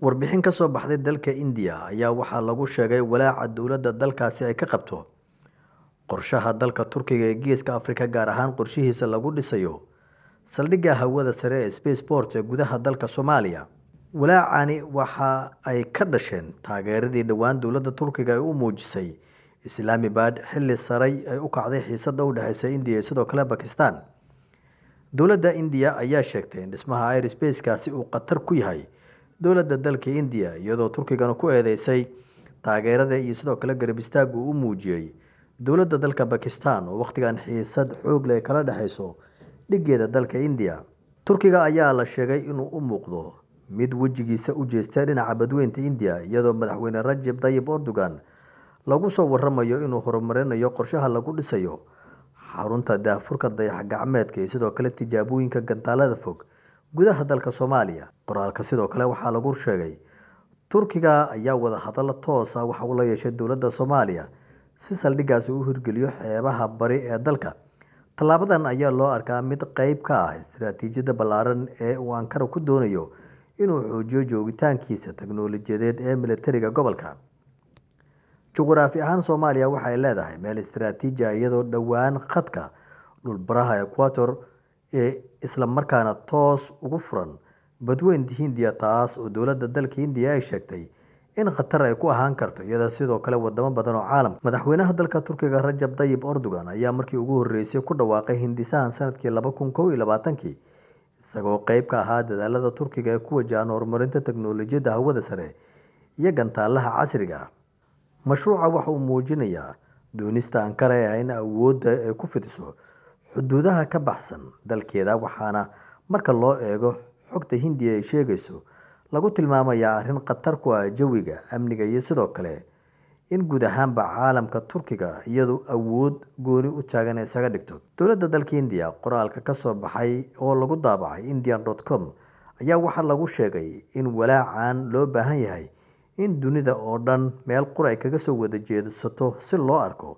Warbixin ka soo baxday dalka India ayaa waxaa lagu sheegay walaaca dowladda dalkaasi ay ka qabto qorshaha dalka Turkiga ee Geeska Afrika, gaar ahaan qorshihiisa lagu dhisayo saldhigga hawada sare ee Spaceport ee gudaha dalka Soomaaliya. Walaacani waxa ay ka dhasheen taageeradii dhowaan dowladda Turkiga ay u muujisay Islamabad xilli saray ay u kacday xiisadda u dhexeysa India iyo sidoo kale Pakistan. Dowladda India ayaa sheegtay in dhismaha airspace-kaasi uu khatar ku yahay dowladda dalka India, iyadoo Turkigana ku eedeysay taageerada iyo sidoo kale garab istaagga uu u muujiyey dowladda dalka Pakistan oo wakhtigan xiisad xoog leh kala dhexeyso dhigeeda dalka India. Turkiga ayaa la sheegay inuu u muuqdo mid wejigiisa u jeestay dhinaca badweynta India, iyadoo madaxweyne Rajab Tayyip Erdogan lagu soo waramayo inuu horumarinayo qorshaha lagu dhisayo xarunta daahfurka dayax gacmeedka iyo sidoo kale tijaabooyinka gantaalada fog gudaha dalka Soomaaliya. Qoraalka sidoo kale waxaa lagu sheegay Turkiga ayaa wada hadallo toos ah waxa uu la yeeshay dowladda Soomaaliya si saldhiggaasi u hirgeliyo xeebaha bari ee dalka. Tallaabadan ayaa loo arkaa mid qayb ka ah istiraatiijiyadda ballaaran ee uu Ankara ku doonayo inuu xoojiyo joogitaankiisa teknoolojiyadeed ee militariga gobolka. Juqraafi ahaan, Soomaaliya waxay leedahay meel istiraatiiji ah iyadoo dhowaan khadka dhulbaraha Equator ee isla markaana toos ugu furan badweynta Hindiya, taas oo dowladda dalka Hindiya ay sheegtay in khatar ay ku ahaan karto iyada sidoo kale wadamo badan oo caalamka. Madaxweynaha dalka Turkiga Rajab Tayyip Erdogan ayaa markii ugu horreysay ku dhawaaqay hindisahan sanadkii 2021-kii, isagoo qayb ka ahaa dadaalada Turkiga ee ku wajahan horumarinta teknoolojiyadda hawada sare iyo gantaalaha casriga ah. Mashruuca waxa uu muujinayaa doonista Ankara ee ah in awoodda ay ku fidiso xuduudaha ka baxsan dalkeeda, waxaana marka loo eego xogta Hindiya ay sheegayso lagu tilmaamayaa arrin khatar ku ah jawiga, amniga iyo sidoo kale in guud ahaanba caalamka Turkiga iyadu awood gooni u taagan isaga dhigto. Dowladda dalka India qoraalka ka soo baxay oo lagu daabacay indian.com ayaa waxaa lagu sheegay in walaacan loo baahan yahay in dunida oo dhan meel qura ay kaga soo wada jeedsato si loo arko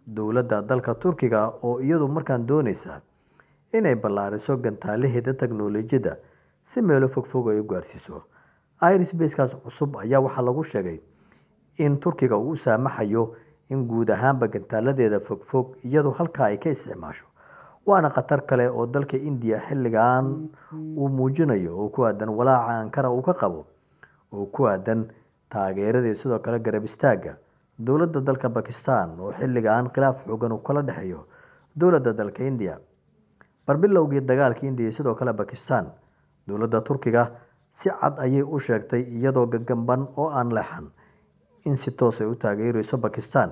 dowladda dalka Turkiga oo iyadu markaan dooneysa inay ballaariso gantaalaheeda teknoolojiyadda si meelo fogfog ay u gaarsiiso. Airspace-kaas cusub ayaa waxaa lagu sheegay in Turkiga uu u saamaxayo in guud ahaanba gantaaladeeda fogfog iyadu halkaa ay ka isticmaasho, waana khatar kale oo dalka India xilligan uu muujinayo oo ku aadan walaaca Ankara uu ka qabo oo ku aadan taageeradii sidoo kale garab istaagga dowladda dalka Pakistan oo xilligan khilaaf xoogan uu kala dhexeeyo dowladda dalka India. Barbilowgii dagaalka India iyo sidoo kale Pakistan, dowladda Turkiga si cad ayay u sheegtay iyadoo gagamban oo aan leexan in si toos ay u taageerayso Pakistan,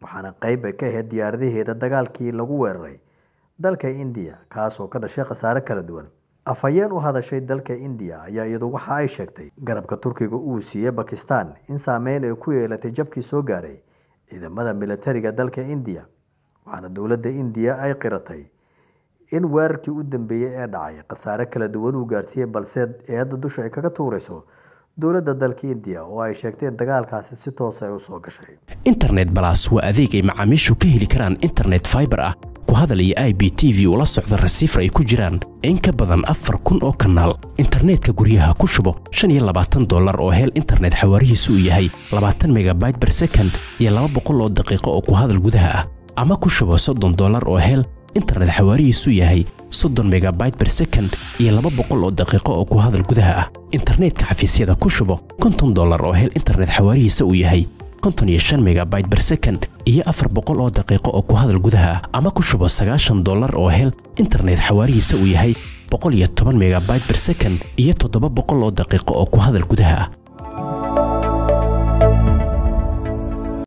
waxaana qayb ay ka ahayd diyaaradaheeda dagaalkii lagu weeraray dalka India, kaas oo ka dhashay khasaare kala duwan. Afhayeen u hadashay dalka India ayaa iyadu waxa ay sheegtay garabka Turkiga uu siiyey Pakistan in saameyn ay ku yeelatay jabkii soo gaaray ciidamada militariga dalka India, waxaana dowladda India ay qiratay in weerarkii u dambeeyey ee dhacay khasaare kala duwan uu gaarsiiyey, balse eedda dusha ay kaga tuurayso dowladda dalka India oo ay sheegtay in dagaalkaasi si toos ay u soo gashay. Internet Balas waa adeeg ay macaamiishu ka heli karaan internet fiber ah, ku hadal iyo IPTV ula socda receiver ay ku jiraan in ka badan 4000 oo kanaal. Internetka guryaha ku shubo $25 oo hel internet xawaarihiisu uu yahay 20 megabyte per second iyo 200 oo daqiiqo oo ku hadal gudaha ah, ama ku shubo $30 oo hel internet xawaarihiisu yahay 30 megabyte per second iyo 200 oo daqiiqo oo ku hadal gudaha ah. Internetka xafiisyada ku shubo $50 oo hel internet xawaarihiisa uu yahay 55 megabyte per second iyo 400 oo daqiiqo oo ku hadal gudaha ah, ama ku shubo $90 oo hel internet xawaarihiisa uu yahay 110 megabyte per second iyo 700 oo daqiiqo oo ku hadal gudaha ah.